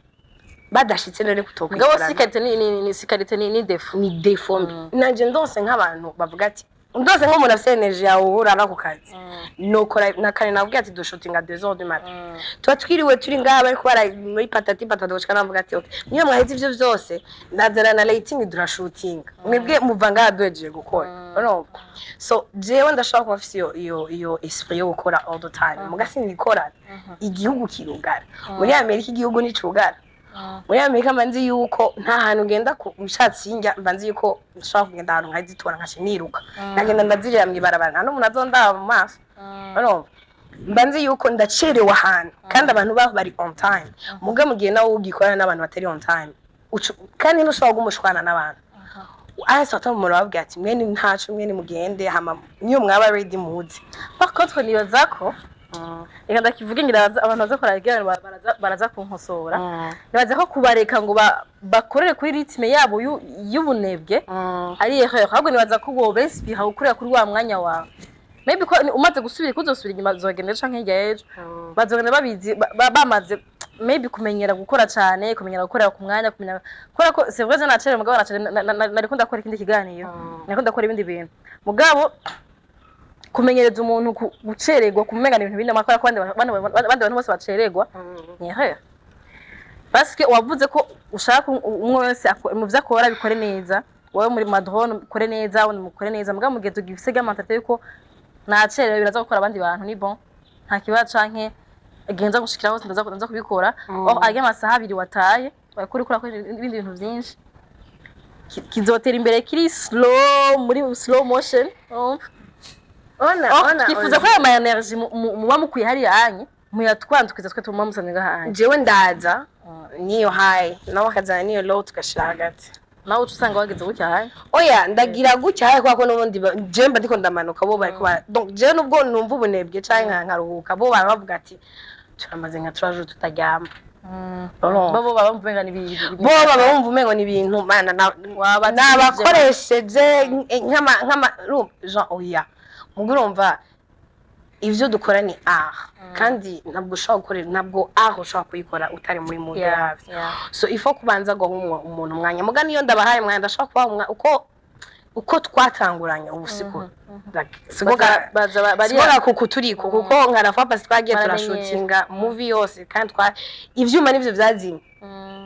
badashitse none Mugabo kutokwicarana. Si qualité, ni si qualité, ni défaut. Ni défaut mbi. Nanje ndonse nk'abantu bavuga ati ndonse nk'umuntu afise énergie yawe uhura ku kazi, nokora na kare. Nabwiye ati dushutinga 2 heures du matin, tuba twiriwe turi ngaha, bariko bara muri patati patata, gushika navuga ati okay, niyo mwaheze ivyo vyose, ndazana na lighting, durashutinga, mwebwe muva ngaha duhejeje gukora, urumva? So jewe ndashobora kuba mfise iyo esprit yo gukora all the time, muga sinikora igihugu kirugara. Muri Amerika igihugu nicugara. Muri Amerika mba nzi yuko nta hantu ngenda ushatse indya, mba nzi yuko nshobora kugenda ahantu nkazitora, nkaca niruka, nkagenda ndazirira mw'ibarabara, nta n'umuntu azondaba mu maso, urumva? Mba nzi yuko ndacerewe ahantu, kandi abantu baho bari on time. Muga mu gihe nawe ugikorana n'abantu batari on time, kandi ntushobora kuguma n'abantu aya saa umuntu bababwira ati mwene ntaco, mwene mugende, hama niyo mwaba ready muze. Par contre nibaza ko, reka ndakivuge, ngira abantu baza kuraba ikiganiro baraza kunkosora, nibaza ko kubareka ngo bakorere kuri rythme yabo y'ubunebwe ari erreur. Ahubwo nibaza ko wobenspira gukorera kuri wa mwanya wawe. Maybe ko umaze gusubira, kuzosubira inyuma, uzogenda canke hirya y'ejo, bazogenda babizi, bamaze maybe kumenyera gukora cane, kumenyera gukorera ku mwanya, kumenya kubera ko c'est vrai je nacerewe. Mugabo nacerewe nariko ndakora ikindi kiganiro, nariko ndakora ibindi bintu. Mugabo kumenyereza umuntu gucererwa, kumenya ibintu bindi amakora ko abandi bantu bose bacererwa ni erreur, parce que wavuze ko ushaka umwe wese mu vyo akora bikore neza. Wowe muri ma drone ukore neza, wundi mukore neza. Mugabo mu gihe tugifise ga mentalité yuko nacerewe, biraza gukora abandi bantu, ni bon, nta kibazo, canke igihe nza gushikira hose ndaza kubikora. Or arya amasaha 2 wataye wariko uriko urakora ibindi bintu vyinshi, kizotera imbere kiri slow, muri slow motion, urumva? Ona Oh, ona twifuza ko ayo ma énergie muba mukuye hariya anye muyatwandukiza, twe tuma musanze ngaha anye. Jewe ndaza niyo high, nawe akazana niyo low, tugashira hagati. Nawe uca usanga wageze gutya hanye. Oya, ndagira gutya high kubera ko n'ubundi jewe mba ndiko ndamanuka, bo bariko donc jewe nubwo numva ubunebwe canke nkaruhuka, bo baba bavuga ati turamaze nka 3 jours tutaryama. Urumva? Bo baba bumva umenga ni ibintu Bo baba bumva umengo ni ibintu mana nabakoresheje nk'ama urumva, genre oya, mugo urumva ivyo dukora ni art, kandi ntabwo ushobora gukorera, ntabwo art ushobora kuyikora utari muri mood yavyo. So il faut kubanza guha umuntu umwanya. Muga niyo ndabahaye umwanya, ndashobora kubaha umwanya uko twatanguranye ubu siko. Like, siko baza siko kuku turiko, kuko nka la fois passée twagiye Baramenyera. turashutinga movie yose, kandi twa ivyuma nivyo vyazimye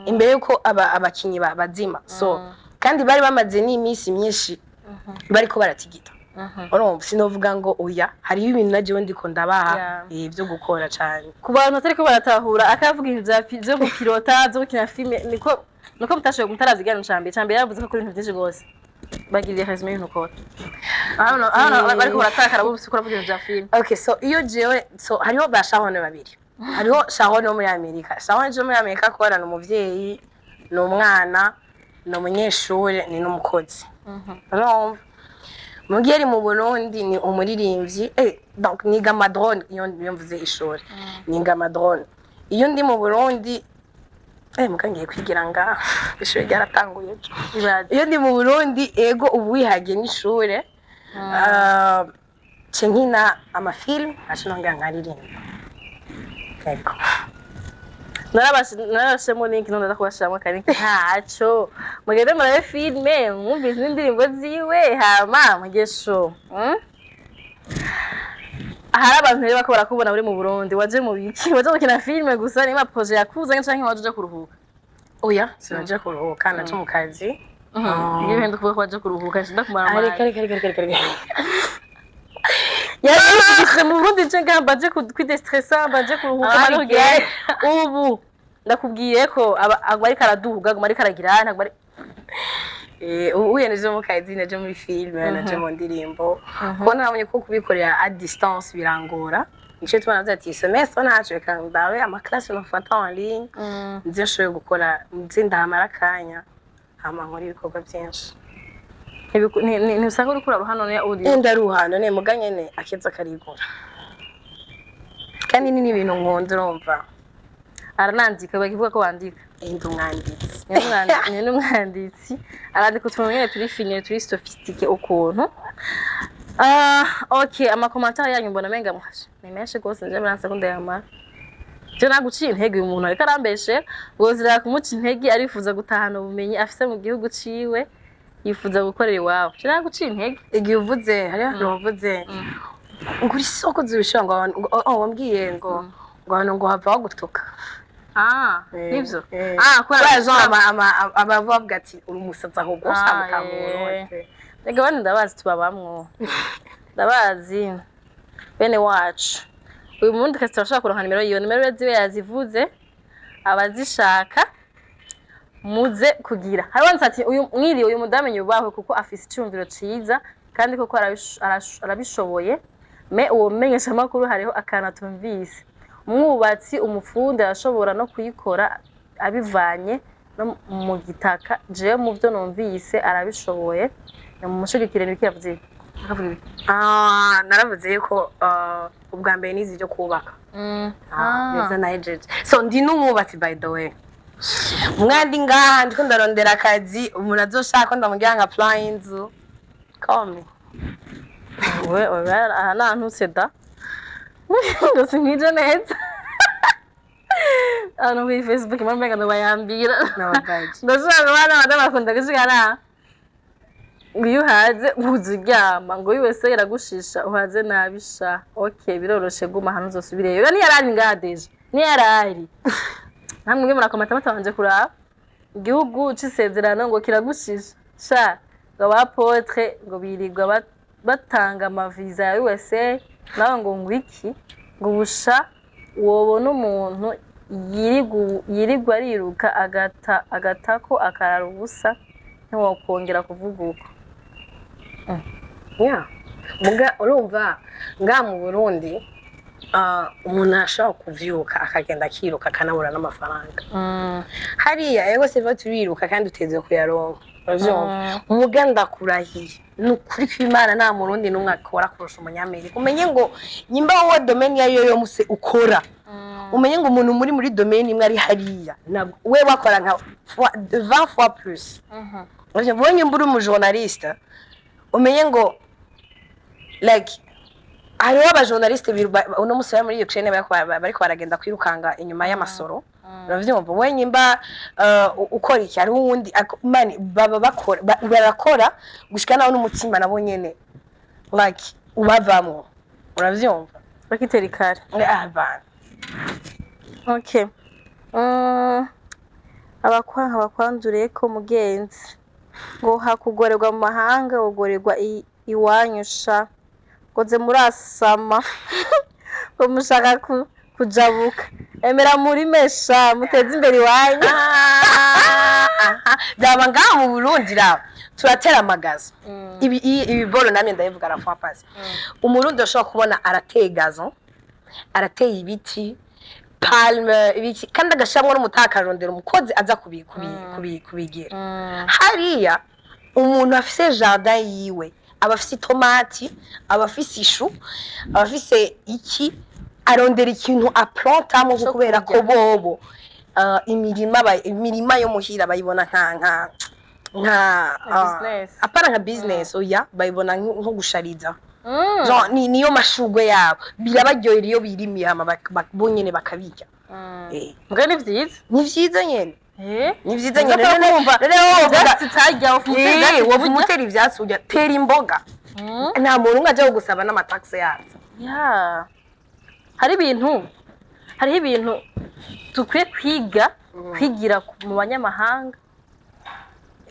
imbere yuko abakinyi bazima. So kandi bari bamaze n'iminsi myinshi bariko baratigita. Urumva, sinovuga ngo oya, hariho ibintu na jewe ndiko ndabaha byo gukora cane. Ku bantu batariko baratahura, akavuga ibintu vyo gupilota, vyo gukina filime, niko mutashoboye, mutarazi ikiganiro ca mbere. Ca mbere yaravuze ko akora ibintu vyinshi gose. Bagiriye résumé y'ibintu ukora hano, bariko baratakara bumvise uko uravuga ibintu vya filime. Okay, so iyo jewe, so hariho ba Sharon babiri. Hariho Sharon wo muri Amerika. Sharon wo muri Amerika kubana umuvyeyi, ni umwana, ni umunyeshure, ni n'umukozi. Urumva, mu gihe ari mu Burundi ni umuririmbyi, donc niga ama drone. Iyo mvuze ishuri, niga ama drone. Iyo ndi mu Burundi, muka ngiye kwigira ngaha, ishuri ryaratanguye ejo. Ibaze. Iyo ndi mu Burundi, ego, ubu wihagiye n'ishure, nce nkina ama film, nkaca nongera nkaririmba, ego. Narabashemo link, none ndakubashiramo aka link, ntaco mugende murabe filime, mwumvise n'indirimbo ziwe, hama muge show. Hari abantu rero bako barakubona uri mu Burundi, waje mu biki? Waje gukina filime gusa? Niba projet yakuzanye canke waje uje kuruhuka? Oya, sinaje kuruhuka, naje mu kazi. Iyo wenda kuvuga ko waje kuruhuka, ndakumara. Areka, reka, reka, reka, reka. Yarishyize mu Burundi nje ngamba nje kwidestressa, mba nje kuruhuka. Ah, Mba nakubwiye ubu, ndakubwiye ko aguma ariko araduga, aguma ariko aragira, ntabwo ari Ubu uye naje mu kazi, naje muri filime, naje mu ndirimbo, kuko nabonye ko kubikorera à distance birangora. Nico tubona ati semestre ntaco, reka ndabe ama classe nofata en ligne, nze nshoboye gukora, nze ndahamara akanya, hama nkora ibikorwa byinshi. Ntusanga uriko uraruha none uri Ndaruha none, muga nyene akeza karigura, kandi ni n'ibintu nkunda, urumva. Aranandika, bakivuga ko wandika. Ndi umwanditsi. Ni n'umwanditsi, arandika utuntu nyene turi fine, turi sophistiqué ukuntu. Ah, okay, ama commentaires yanyu mbona menga muhashe ni menshi gose, nje muranse ko ndayamara. Je naguciye intege, uyu muntu ariko arambeshe ngo zira kumuca intege, arifuza gutahana ubumenyi afise mu gihugu ciwe, yifuza gukorera iwabo. Je naguciye intege. Igihe uvuze, hariho ahantu wavuze ngo uri soko zibishobora, ngo abantu oh, wambwiye ngo abantu ngo hava bagutuka. Ah, nivyo. Eh. Ah, kubera genre ama bavuga ati uri umusazi ahubwo ushaka Ah, mu Burundi. Rega bane ndabazi, tubabamwo, ndabazi bene wacu. Uyu murundi kasi turashobora kuronka nimero yiwe, nimero ziwe yazivuze, abazishaka muze kugira. Hariho wanditse ati uyu mwiriwe, uyu mudamu yubahwe kuko afise iciyumviro ciza kandi koko arabishoboye. Mais uwo menyeshamakuru hariho akantu atumvise: umwubatsi, umufundi arashobora no kuyikora abivanye no mu gitaka. Jewe mu byo numvise arabishoboye, nimushigikire. Nibiki yavuze? Akavuga ibiki? Ah, naravuze yuko ubwa mbere nize ibyo kubaka. Ah, neza nahejeje. So ndi n'umwubatsi, by the way. Mwandi ngaha ndiko ndarondera akazi, umuntu azoshaka ko ndamubwira nka plan y'inzu. Call me. We we, aha nantutse da, ngo sinkwije neza ahantu kuri Facebook impamvu umenga ntibayambira. N'ababaji. Ndashaka abana badamu bakunda gushikana ngo iyo uhaze uza uryama, ngo iyo wese iragushisha uhaze nabi sha. Okay, biroroshe, guma hano uzosubireyo. Niyo yarari ngaha déjà, niyo yarari namwe mwe murakomata mutabanje kuraba igihugu c'isezerano ngo kiragushisha sha, ngo abapotre ngo birirwa batanga amaviza ya USA, nawe ngo ngwiki, ngo busha wobona umuntu yirirwa ariruka agata agatako akarara ubusa, ntiwokongera kuvuga uko. Yeah. Muga urumva ngaha mu Burundi, umuntu ashobora kuvyuka akagenda akiruka akanabura n'amafaranga. Hariya ego seva turiruka kandi uteze kuyaronka, uravyumva? Muga ndakurahiye, ni ukuri kw'Imana, nta Murundi n'umwe akora kurusha Umunyamerika. Umenye ngo nyimba wowe domaine iyo yo muse ukora, umenye ngo umuntu muri domaine imwe ari hariya ntabwo we wakora nka 20 fois plus. Uravyumva? Wowe nyimba uri umujournaliste, umenye ngo like hariho abajournaliste uno musi bari muri Ukraine bariko baragenda kwirukanga inyuma y'amasoro, uravyumva? Wowe nyimba ukora iki, hariho uwundi mani baba bakora, barakora gushika naho n'umutima nabo nyene like ubavamwo, uravyumva? Bakitera ikare. Ah, bana. Okay. Abakwanka bakwanduriye ko mugenzi ngo hakugorerwa mu mahanga ugorerwa iwanyu sha, ngo ze murasama ngo mushaka kujabuka, emera murimesha muteze imbere iwanyu. Raba ngaha mu Burundi, raba turatera amagazon. Ibi boro namye ndabivuga la fois passée, Umurundi ashobora kubona arateye gazon, arateye ibiti, palme, ibiki, kandi agashiramwo n'umutaha, akarondera umukozi aza kubigira. Hariya umuntu afise jardin yiwe, aba afise itomati, aba afise ishu, aba afise iki, arondera ikintu aplantamo Co kubera ko kurya. bobo imirima yo muhira bayibona nka Business. Apana nka business, oya, bayibona nko gushariza. Genre, niyo mashugwe yabo, birabaryohera iyo birimiye, hama bo nyene bakabirya. Mbwa ni vyiza. Ni vyiza nyene. Ni vyiza Niza nyene. ko kumva None wowe wovuga ivyatsi utarya, ufite ivyatsi wowe urya. utera ivyatsi urya, tera imboga, nta muntu umwe aja kugusaba n'amataxe yavyo. Ya. Hari ibintu, hariho ibintu dukwiye kwiga, kwigira mu banyamahanga.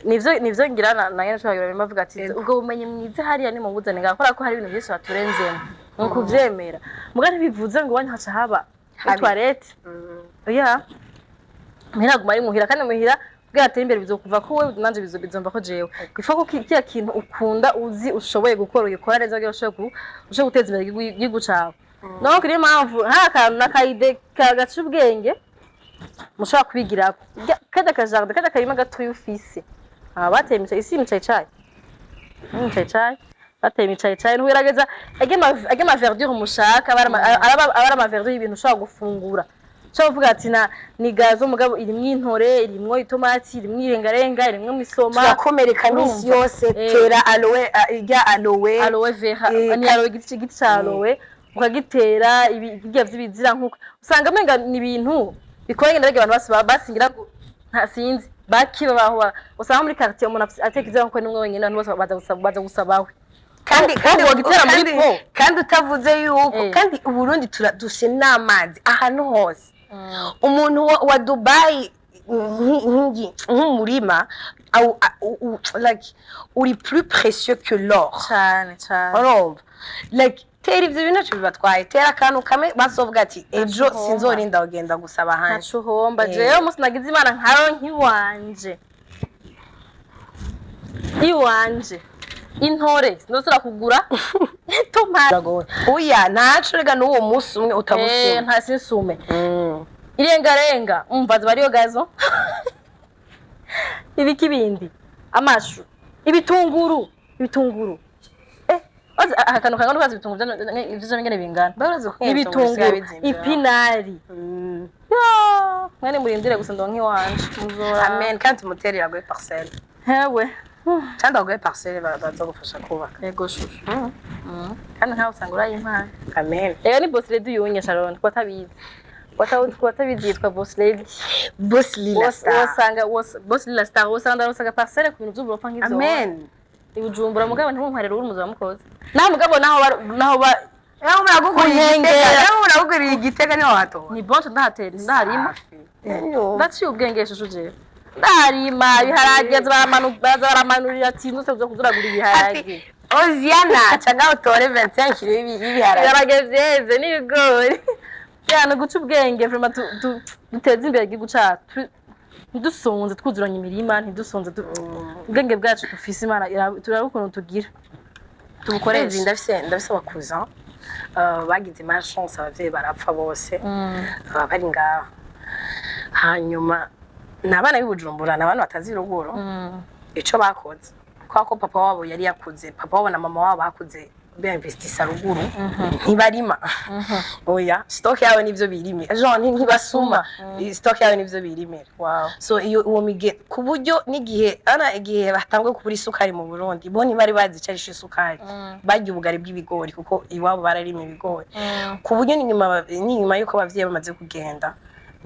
Nivyo ngira na nyene nshobora kugira bavuga ati ubwo bumenyi mwize hariya ni mubuzane ngaha, kubera ko hari ibintu byinshi baturenzemo ni ukuvyemera. Muga ntibivuze ngo iwanyu haca haba Habi. Toilette, oya, muhira aguma ari muhira, kandi muhira kugira atere imbere bizokuva ko wewe nanje bizomva ko jewe ifa ko kiriya kintu ukunda, uzi ushoboye gukora, ugikora neza kugira ushobore guteza imbere igihugu cawe. Donc niyo mpamvu hari akantu n'akayide kagaca ubwenge mushobora kubigirako. Karya kajardin, karya karima gatoya ufise, aba bateye imicayi, isi imicayicayi, imicayicayi, bateye imicayicayi, ntugerageza arya ma verdure mushaka, aba ari ama verdure y'ibintu ushobora gufungura. Ushobora kuvuga ati na ni gazon, mugabo irimwo intore, irimwo itomati, irimwo irengarenga, irimwo imisoma. Turakomereka misi Urumva? yose. Tera aloe, irya aloe. Aloe vera. Ni aloe, igiti ca aloe ukagitera, ibirya vy'ibizira nkuko usanga umenga ni ibintu bikora ngenda barya, abantu bose basingira ngo nta sinzi baki babaho, usanga muri quartier umuntu ateka izira nkuko nimwe wenyine, abantu bose baza gusabawe. Kandi wogitera muri pot. Kandi utavuze yuko kandi Uburundi dufise n'amazi ahantu hose. Umuntu wa Dubai nk'umurima like uri plus précieux que l'or. Cane cane. Urumva, like tera ivyo bintu ntaco bibatwaye, tera akantu kamwe bazovuga ati ejo Ntaco uhomba. sinzorinda kugenda gusaba ahandi. Ntaco uhomba. Jewe umunsi nagize Imana nkaronka iwanje intore, sinzosubira kugura tomate. Oya, ntaco rega n'uwo munsi umwe utabusuma. Nta sinsume irengarenga, umva ziba ariyo gazon, ibiki bindi, amashu, ibitunguru, ozi akantu kangana ukazi ibitunguru ivyo ngene bingana. Barazi ko ibitunguru, épinards. Ya, mwene murindire gusa ndonke iwanje muzora. Amen, kandi tumuterera aguhe parcelle. Hewe. Kandi aguhe parcelle bazagufasha kubaka. Ego shushu, kandi nkawe usanga urayimpaye. Amen. Ega ni boss lady uyunye Sharon, ko atabizi, ko atabizi yitwa boss lady. Boss Lila Star. Wosanga boss Lila Star, wosanga ndaronsaga parcelle ku bintu vy'uburofa nk'ivyo. Amen. Ibujumbura, mugabo ntimumpare rero umuzi wamukoze naho, mugabo naho ba Naho muragugurira Kunkengera. Igitega, naho muragugurira Igitega niho watora. Ni bonce, ndahatera, ndaharima, ndaciye ubwenge shushu, jewe ndarima ibiharage, baza baramanurira ati nuse uza kuzuragura ibiharage. Oziana cyangwa utore 25 kilo y'ibiharage. Ibiharage vyeze n'ibigori. Ya, ni guca ubwenge vraiment, duteze imbere igihugu cacu. Ntidusonze twuzuranye imirima, ntidusonze ubwenge bwacu dufise, Imana turaba ukuntu tugira. Tubukoreshe. Ndafise aba cousins bagize malchance, abavyeyi barapfa bose, bari ngaha. Hanyuma ni abana b'i Bujumbura, ni abana batazi ruguru. Ico bakoze, kubera ko papa wabo yari yakuze, papa wabo na mama wabo bakuze bainvestisa ruguru, ntibarima, oya, stock yabo nivyo birimira, genre ntibasuma, stock yabo nivyo birimira. So iyo uwo mige ku buryo n'igihe ana igihe batanguye kubura isukari mu Burundi, bo ntibari bazi ico arisho isukari, barya ubugari bw'ibigori kuko iwabo bararima ibigori. Ku buryo n'inyuma yuko abavyeyi bamaze kugenda,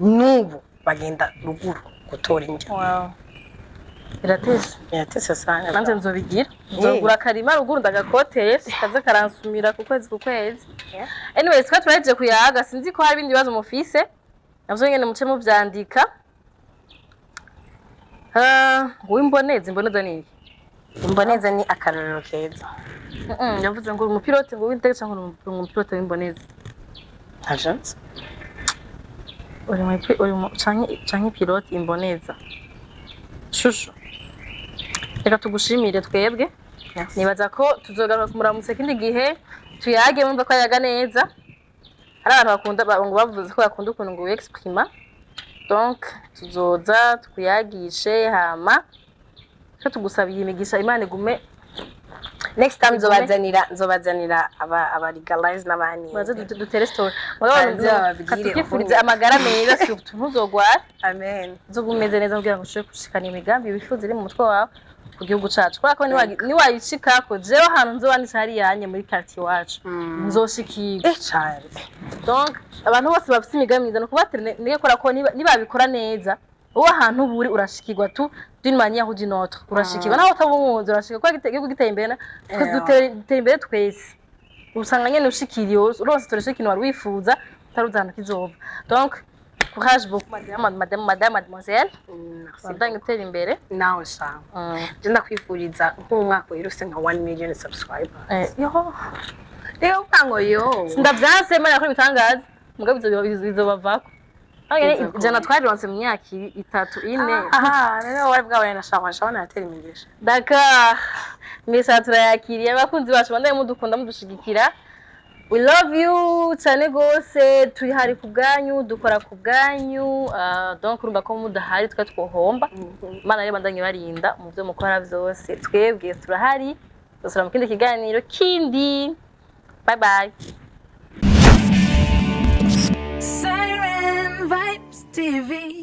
n'ubu bagenda ruguru gutora indya. Wow, biratese. Biratese sana. Nanje nzobigira, nzogura akarima ruguru ndagakotesha kaze karansumira ku kwezi ku kwezi. Anyways, twa turahejeje kuyaga. Sinzi ko hari ibindi bibazo mufise, navyo nyene muce muvyandika. Ah, ngo imboneza, imboneza ni iki? Imboneza ni akarorero keza. Yavuze ngo uri umupilote ngo w'indege canke uri umupilote w'imboneza? Ntavyo nzi. Uri mu canke pilote imboneza. Shusho, reka tugushimire twebwe. Merci. Nibaza ko tuzogaruka kumuramutsa ikindi gihe tuyage. Mwumva ko ayaga neza, hari abantu bakunda ngo bavuze ko bakunda ukuntu ngo wexprima, donc tuzoza tukuyagishe. Hama twe tugusabiye imigisha, Imana igume Next time nzobazanira aba legalize n'abandi. Baze dutere story. Mugabo Baze bababwire. katukifurize amagara meza, surtout ntuzogware. Amen. Uzoba umeze neza kugira ngo ushobore gushikana imigambi wifuza iri mu mutwe wawe ku gihugu cacu, kubera ko niwayishikako, jewe ahantu nzoba nicaye hariya hanye muri quartier iwacu nzoshikirwa. Eh, cane. Donc abantu bose bafise imigambi myiza, nukubatera intege, kubera ko nibabikora neza, wowe ahantu uba uri urashikirwa tu, d'une manière ou d'une autre urashikirwa, naho utaba umuzi urashikirwa, kubera igihugu giteye imbere twese dutera imbere twese. Usanga nyene ushikiriye, uronse tureshe ikintu wari wifuza utaruzi ahantu kizova. Donc courage beaucoup, madame, madame, madame, mademoiselle. Merci. Bandanye utera imbere. Nawe sha, je ndakwifuriza nk'umwaka uhera nka 1 million subscribers. Yoho. Rero uvuga ngo yo. Ndavyanse, Imana yakora ibitangaza, mugabo bizobavako. Bizokunda. 100 twarironse mu myaka 3, 4. Aha rero wari bwabaye na shawa shawa natera imigisha. Dakar, mwese turayakiriye. Abakunzi bacu, bandaye mudukunda, mudushigikira, we love you cyane gose. Turi hari ku bwanyu, dukora ku bwanyu. Donc urumva ko mudahari twe twohomba. Imana rero bandanye barinda mu byo mukora byose. Twebwe turahari, dusubira mu kindi kiganiro kindi. Bye bye. Siren Vibes TV.